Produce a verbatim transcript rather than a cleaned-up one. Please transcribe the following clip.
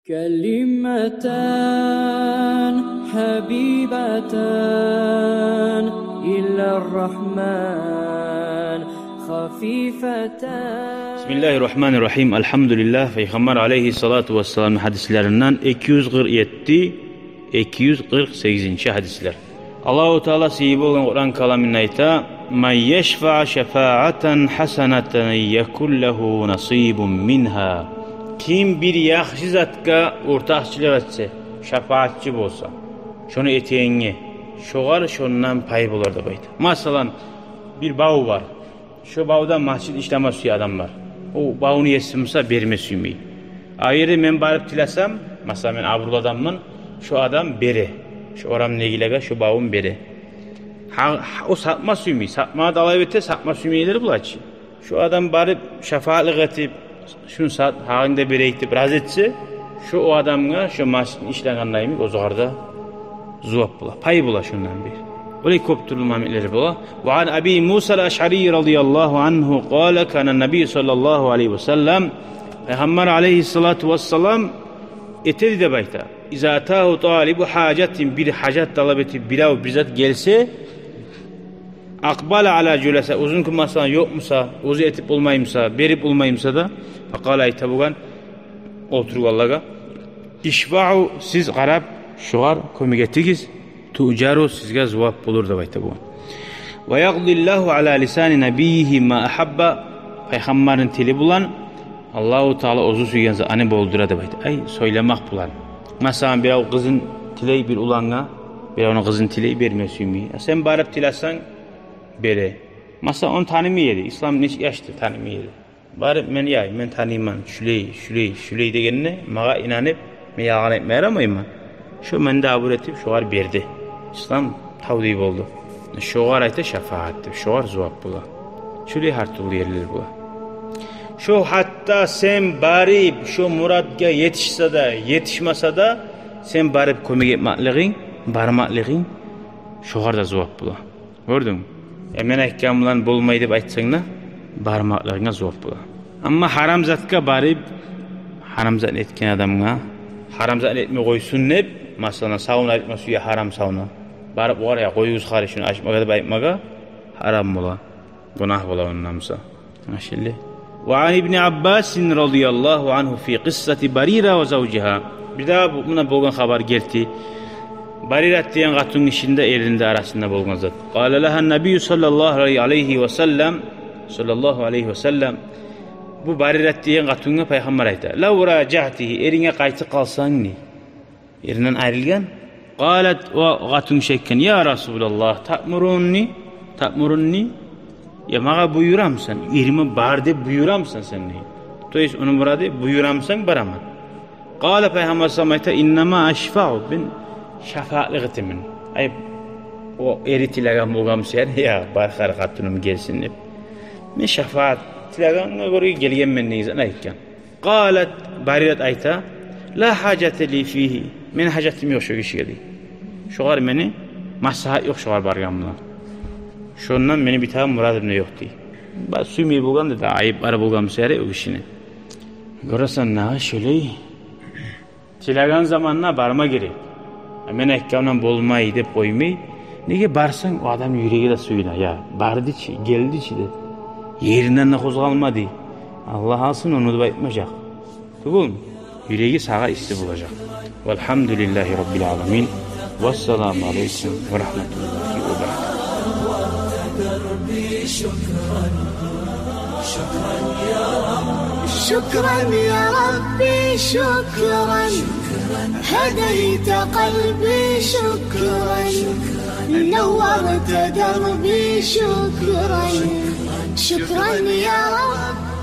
كلمتان حبيبتان إلى الرحمن خفيفتان. بسم الله الرحمن الرحيم. الحمد لله. Пайхаммар алейгьиссалату вассаламны гьадислеринден эки юз къыркъ етти, эки юз къыркъ сегизинчи гьадислер. Аллагьу Таала сыйлы болгъан Къуран каламында айта: من يشفع شفاعة حسنة يكن له نصيب منها. Ким бир яхшы затгъа ортакъчылыкъ этсе, шапаатчы болса, шону этегенге, шогъар шондан пай болар деп айта. Масала, бир бав бар. Шо бавда масжит ишлеме сюе адам бар. О бавну еси буса берме сюймей. А эгер де мен барып тилесем, масала, мен абурлу адамман, шо адам бере. Шо орамны эгилеге шо бавун бере. Гьа, гьа, о сатма сюймей. Сатмагъа талап эте, сатма сюймейлер булачы. Шо адам барып шапаатлыкъ этип, шуну сат, гьакъынгны да берейик деп рази этсе, шо о адамгъа шо масжитни ишлегенлейми, оьзюгер де зувап бола, пай бола шондан бир. Олай кёп тюрлю маъналары бола. وعن أبي موسى الأشعري رضي الله عنه قال: كان النبي صلى الله عليه وسلم, Пайхаммар алейгьиссалату вассалам эте эди деп айта. إذا أتاه طالب حاجة, бир гьажат талап этип, бирев бир зат гелсе, أقبل على جلساء, оьзюнюки, масала, ёкъ буса, оьзю этип болмай буса, берип болмай буса да, فقال, айта болгъан олтургъанлагъа: اشفعوا, сиз къарап, шогъар кёмек этигиз, تؤجروا, сизге зувап болур деп айта болгъан. ويقضي الله على لسان نبيه ما أحب, Пайхаммарны тили булан Аллагьу Таала оьзю сюйген затны болдура деп айта. Ай, сёйлемек булан. Масала, бирев къызын тилей бир улангъа, биревню къызын тилей, берме сюймей. А сен барып тилесенг, бере. Масала, ону танымай эди, ислам нечик яшды, танымай эди. Барып, мен, я, мен таныйман, шулай, шулай, шулай дегенде, магъа инанып, мен ялгъан этме ярамайман. Шо мени де абур этип, шогъар берди. Ислам тавдай болду. Шогъар айта шапаат деп, шогъар зувап бола. Шулай гьар тюрлю ерлер бола. Шо гьатта сен барып, шо муратгъа етишсе де, етишмесе де, сен барып кёмек этмеклигинг, бармакълыгъынг, шогъар да зувап бола. Гёрдюнг? Э, мен айтгъан булан болмай деп айтсанг да, бармакълыгъынга зувап бола. Амма гьарам затгъа барып, гьарам затны этген адамгъа, гьарам затны этме къойсун деп, масала, савна ачма сюе, гьарам савна. Барып огъар, я, къоюгъуз, къардашлар, шуну ачмагъа деп айтмагъа гьарам бола. Гюнагь бола ондан буса. Англашылды. وعن ابن عباس رضي الله عنه في قصة بريرة وزوجها. Бирдагъы бу, муна болгъан хабар герти. Барират деген къатынгишини де, эрини де арасында болгъан зат. قال لها النبي صلى الله عليه وسلم, صلى الله عليه وسلم. Бу Барират деген къатынгъа Пайхаммар айта: لو راجعته, эринге къайтып къалсанг, дей. Эринден айрылгъан. قالت, о къатынгиши айтгъан: يا رسول الله, تأمرني, تأمرني, я, магъа буюрамысан, эриме бар деп буюрамысан сен, дей. То есть, ону мурады, буюрамысан, бараман. قال, Пайхаммар саллаллагьу алайгьи ва саллам айта: إنما أشفع, мен шапаатлыкъ этемен. Ай, о эри тилеген болгъан буса, яни, я, бар, къара, къатыным гелсин деп. Мен шапаат тилегенге гёре гелгенмен, дей, айтгъан. قالت, Барират айта: لا حاجة لي فيه, мени гьажатым ёкъ шо гишиге, дей. Шогъар мени маслагьат ёкъ, шогъар баргъан булан. Шондан мени бир тагъы мурадым да ёкъ, дей. Ба, сюймей болгъан да, айып бар болгъан буса ярай о гишини. Гёресен, нагъы шолай. Тилеген заманда барма герек. А мен айтгъандан болмай деп къоймай. Неге, барсанг, о адам юреги де сююне, я, барды чы, гелди чы деп. Еринден де къозгъалмады. Аллагь алсын ону деп айтмажакъ. Тюгюлмю? Юреги сагъа исси болажакъ. والحمد لله رب العالمين. والسلام عليكم ورحمة الله وبركاته. شكرا يا ربي، شكرا. هديت قلبي، شكرا. نورت دربي، شكرا. شكرا يا رب.